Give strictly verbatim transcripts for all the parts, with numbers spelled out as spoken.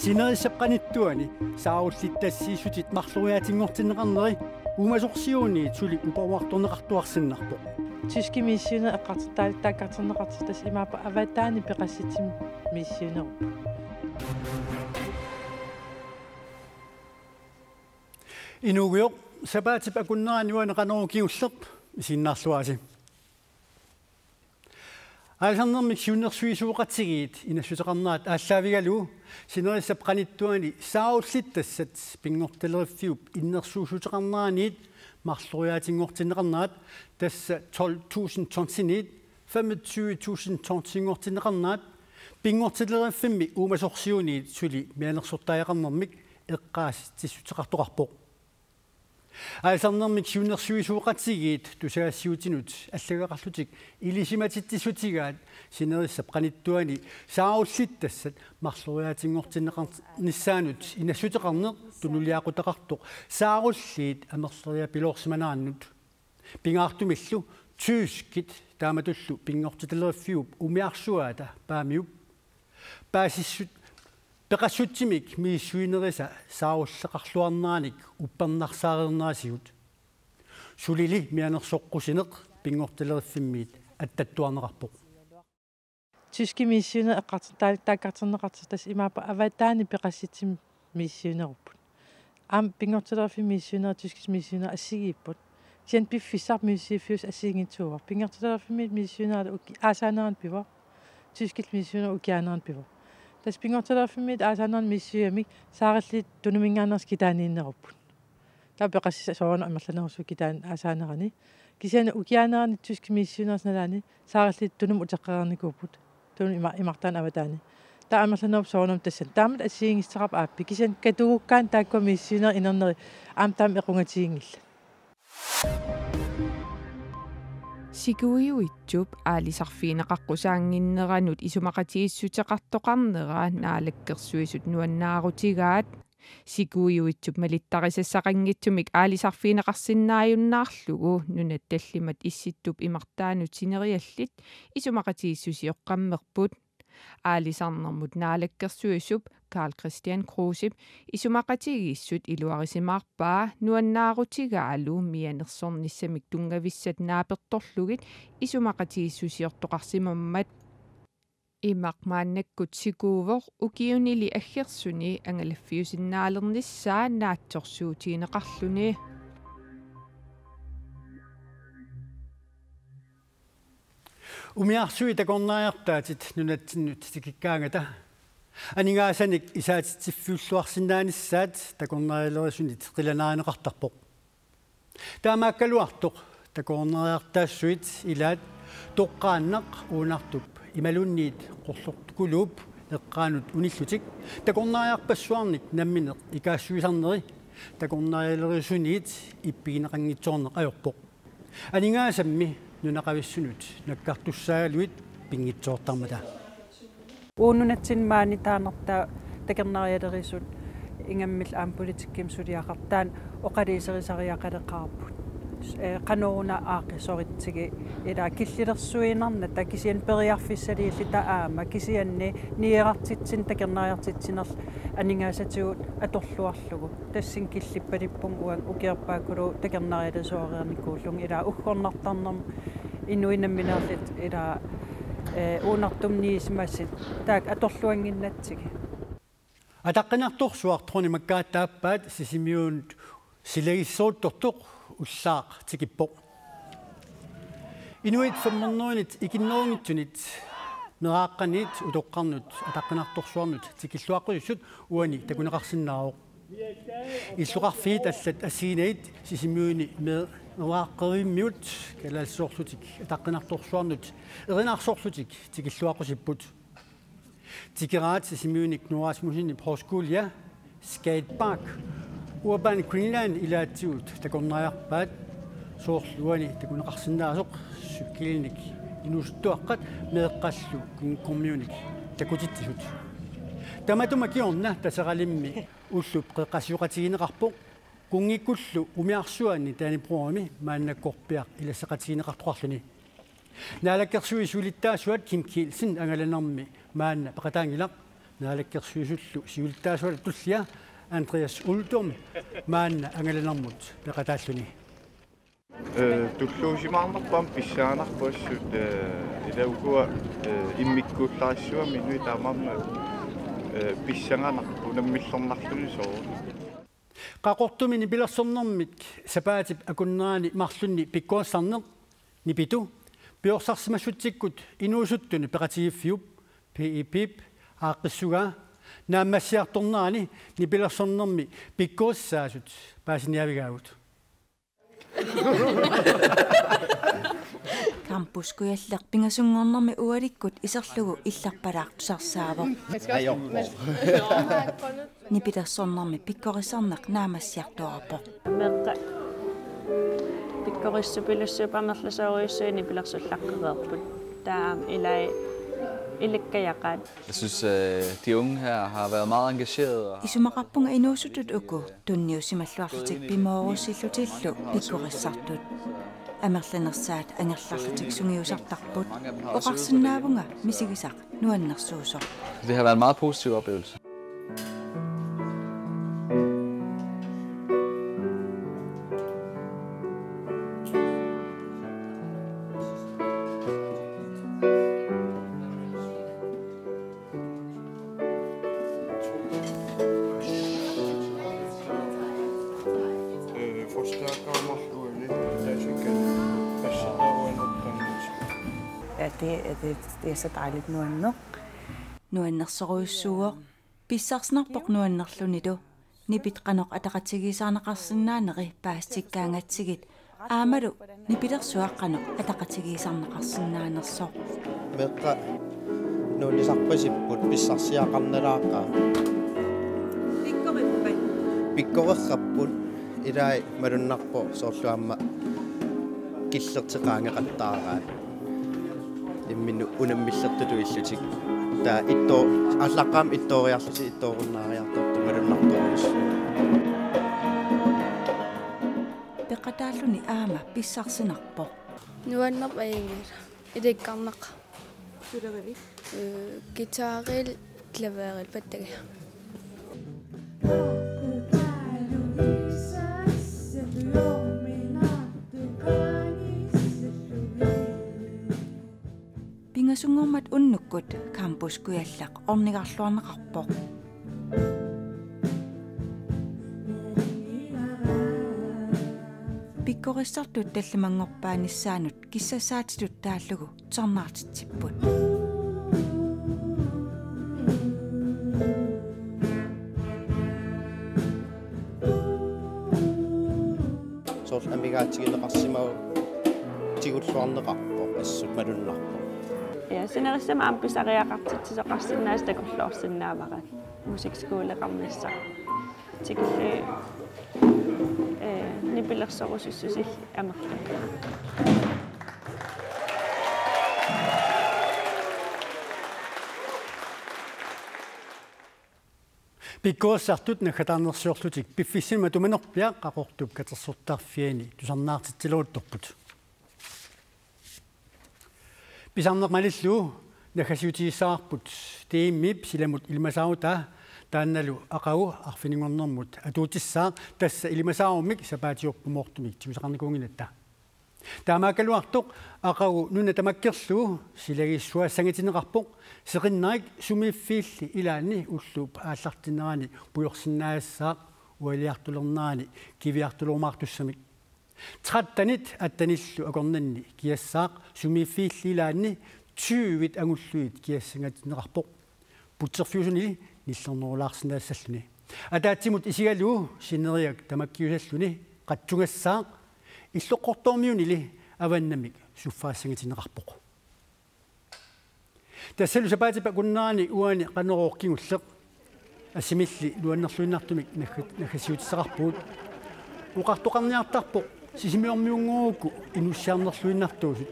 Sinerissap qanittuani saarullittassiissutit marloriaatinngortinneqarneri uumasorsiuiniit suli uparuartorneqartuarsinnarpoq. Tyskit missionerit eqqartortaalittaakkartinneqartut tassa imaappoq avataani peqassutsimik missionerupput. Inuugujoq, sapaatip akunnerani uani Qanorooq kingulleq isiginnaarluarisi. Aalisarnermik Siunnersuisoqatigiit inassuteqarnerat aallaavigalugu sinerissap qanittuani saarullittassat Pinngortileriffiup innersuussuteqarneraniit marloriaatinngortinneqarnerat, tassa tolv tusind tonsiniit femogtyve tusind tonsinngortinneqarnerat, Pinngortileriffimmi uumasorsiuiniit suli mianersortariaqarnermik eqqaasitsissuteqartoqarpoq. Aalisarnermik Siunnersuisoqatigiit tusagassiuutinut allagaqarlutik ilisimatitsissutigaat sinerissap qanittuani saarullittassat marloriaatinngortinneqarnissaannut inassuteqarneq tunuliaqutaqartoq saarulliit amerleriapiloorsimanerannut. Pingaartumillu tyskit taamatullu Pinngortitaleriffiup umiarsuaata Paamiup paasissut peqassutsimik misissuinerisa saarulleqarluarneranik uppernarsaareernerisigut. Sulili mianersoqqusineq Pinngortileriffimmit attattuarneqarpoq. Tyskit missionerit eqqartortaalittaakkartinneqartut tassa imaappoq avataani peqassutsimik missionerupput. Aamma Pinngortileriffimmit missionerit tyskit missionerit assigiipput. Kisianni piffissaq misissuiffiusoq assigiinngitsuuvoq. Pinngortileriffimmit missionerit uki-, aasaanerani pivoq. Tyskit missionerit ukiaanerani pivoq. Tassa Pinngortileriffimmit aasaanerani misissuigamik saarulliit Tunuminngaanneersut kitaaniinnerupput. Taava peqassut soorunami amerlanerusut kitaani aasaanerani. Kisianni ukiaanerani tyskit missionerit nalaani saarulliit Tunumut uteqqereernikuupput. Tunumut ima-, imartaani avataani. Taava amerlanerup soorunami tassani. Taamatut assigiinngissuteqarpoq aappi. Kisianni katugukkaanni taakkua misissuinerit inerneri aamma taama equngatiginngillat. Sikuiuitsup aalisarfigineqaqqusaannginneranut isumaqatigiissuteqartoqarnera Naalakkersuisut nuannaarutigaat. Sikuiuitsup malittarisassaqanngitsumik aalisarfigineqarsinnaajunnaarlugu nunat tallimat Issittup imartaanut sineriallit isumaqatigiissusioqqammerput. Aalisarnermut Naalakkersuisup Karl-Kristian Krusep isumaqatigiissut iluarisimaarpaa nuannaarutigaalu mianersornissamik tunngavissat naapertorlugit isumaqatigiissusiortoqarsimammat. Imaq maannakkut sikuuvoq ukiunili aggersuni angalaffiusinnaalernissaa naatsorsuutigineqarluni. Umiarsuit takornariartaatit nunatsinnut tikikkaangata aningaasanik isaatitsiffiulluarsinnaanissaat takornarialerisunit qilanaarineqartarpoq. Taamaakkaluartoq takornariartaassuit ilaat toqqaannaq Uunartup imaluunniit Qorlortukuluup eqqaanut unillutik takornariarpassuarnik nammineq ikaassuisarneri takornarialerisuniit ippigineqanngitsoorneq ajorpoq. Aningaasammi nunaqavissunut nakkartussaagaluit pinngitsoortarmata. Uagut nunatsinni maani taannartaa takornarialerisut ingammik aamma politikkimik suliaqartaat oqaluuserisariaqaleqaarput. Ee, qanoruna aaqqissoritsigit ilaa killilersuinermata kisianni periarfissaliilluta aamma kisianni niuerartitsineq takornariartitsinerlu aningaasatigut atorluarlugu. Tassani killippaluppunga uanga ukiorpaakkulu takornarialersoreernikuullunga ilaa uggornartarnermut inuit nammineerlutik ilaa, ee, Uunartumut niusimasut taakku atorluannginnatsigit. Ataqqinartorsuaq Troni Makkaat aappaat Sisimiunut silagisseruttortoq ullaaq tikippoq. Inuit femhundredenit ikinnerunngitsunit meeraaqqaniit utoqqarnut ataqqinartorsuarnut tikilluaqqusissut uani takuneqarsinnaavoq. Illoqarfiit allat assiginagit Sisimiuni meeraaqqerivimmiut kalaallisoorlutik ataqqinartorsuarnut erinarsorlutik tikilluaqqusipput. Tikeraat Sisimiuni Knud Rasmussenip Højskole, Skatepark, Urban Greenland ilaatigut takornariarpaat, soorlu uani takuneqarsinnaasoq cykelinik inuusuttuaqqat meeqqallu kunngeqqumiunik takutitsisut. Tamatuma kingorna Taseralimmi ullup qeqqasioqatigiinneqarpoq, kunngikkullu umiarsuaanni Dannebrogimi maannakkorpiaq ilasseqatigiinneqartoqarluni. Naalakkersuisut siulittaasuat Kim Kielsen angalanermi maanna peqataanngilaq. Naalakkersuisullu siulittaasuata tullia Andreas Uldum maanna angalanermut peqataalluni. Ee, tulluusimaarnerpaamik pissanganarpoq assut, ee, ila ukua, ee, immikkuullarissuarmik inuit taamaammat, ee, pissanganarpoq unammillernarluni soorlu. Qaqortumi nipilersornermik sapaatip akunnerani marlunni pikkorissarneq, Nipitu, piorsarsimassutsikkut inuusuttunut peqatigiiffiup, P I P-p, aaqqissugaa naammassiartornerani nipilersornermi pikkorissaasut paasiniaavigaagut. Campus Kujalleq pingasunngornermi ualikkut iserlugu illerpalaartusarsaavoq. Nipilersornermi pikkorissarneq naammassiartuarpoq. Meeqqat pikkorissupilussuit amerlasoorujussuit nipilersullaqqereerput. Taava ilai ilikkajaqaat. Jeg synes, øh, de unge her har været meget engagerede. Og isumaqarpunga inuusuttut uku tunniusimalluarlutik pimoorussillutillu pikkorissartut. Amerlanersaat angerlarlutik sungiusartarput. Oqarsinnaavunga misigisaq nuannersuusoq. Det har været en meget positiv oplevelse. Ja, det, det, det er så dejligt nu, nu. Nuannersorujussuuvoq. Pissarsinarpoq nuannerlunilu. Nipit qanoq ataqatigiissaarneqarsinnaaneri paasitikkaangatsigit. Aammalu nipilersuaq qanoq ataqatigiissaarneqarsinnaanersoq. Meeqqat nuunnisarpasipput pissarsiaqarnalaaqaaq. Pikkorerrapput. Pikkorerrapput. Ilai malunnarpoq soorlu aamma killerteqaangeqattaaraat. Imminut unammillertutut illutik. Taava itto-, aallaqqaammut ittooriarlutik ittoorunnaariartortut malunnartorujussuuvoq. Peqataalluni aamma pissarsinarpoq. Nuannerpoq ajunngilaq. Ilikkarnaq. Sulerivit? Øh, guitaril, klaveril, pattagia. Pingasunngormat unnukkut Campus Kujalleq ornigarluarneqarpoq. Pikkorissartut tallimanngorpaanissaannut kissassaatitut taallugu tusarnaartitsipput. Soorlu amigaatigineqarsimavoq tigulluarneqarpoq assut malunnarpoq. Ja, sinerissami aamma pisariaqartitsisoqarsinnaasut takorloorsinnaavara musikskoleqarnissaq. Tikillugu, eh, nipilersorusussusillit amerlatigisut. Pikkorissartut naggataarnersiorlutik piffissami matumanerpiaq Qaqortup katersortarfiani tusarnaartitsileruttorput. Pisarneq malillugu naggasiutigissavarput T M-ip silamut ilimasaarutaa, taannalu aqagu arfininngornermut atuutissaaq, tassa ilimasaarummik sapaatiorpumoortumik tigusaqarnikuunngilakka. Taamaakkaluartoq aqagu nuna tamakkerlugu silagissuassangatinneqarpoq, seqinnarik sumiiffiilli ilaanni ulluup aallartinnerani pujorsinnaassaaq, ualiartulernerani kiviartulerumaartussamik. Trettenit attenillu akornanni kiassaaq, sumiiffiilli ilaanni tyvit angullugit kiassangatinneqarpoq. Putserfiusunili nillernerulaarsinnaassalluni. Ataatsimut isigalugu sineriak tamakkiusalluni qatsugassaaq, illoqqortoormiunili avannamik suffaassangatinneqarpoq. Tassalu sapaatip akunnerani uani Qanorooq kingulleq. Assimilli nuannerluinnartumik naggat-, naggasiutissaqarpugut. Oqartoqarniartarpoq Sisimiormiunngooq uku inussiarnerluinnartuusut.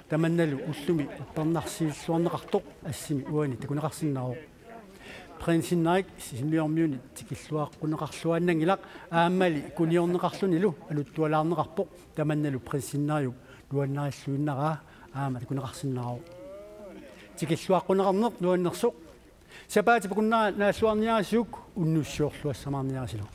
Tamannalu ullumi uppernarsilluarneqartoq assimi uani takuneqarsinnaavoq. Prinsinnaarik Sisimiormiunit tikilluaqquneqarluaannanngilaq, aammali kuniorneqarlunilu aluttualaarneqarpoq, tamannalu prinsinnaarik nuannarilluinnaraa aamma takuneqarsinnaavoq. Tikilluaqquneqarneq nuannersoq. Sapaatip-akunnera naalluarniarisiuk unnussiorluassamaarniarisilu.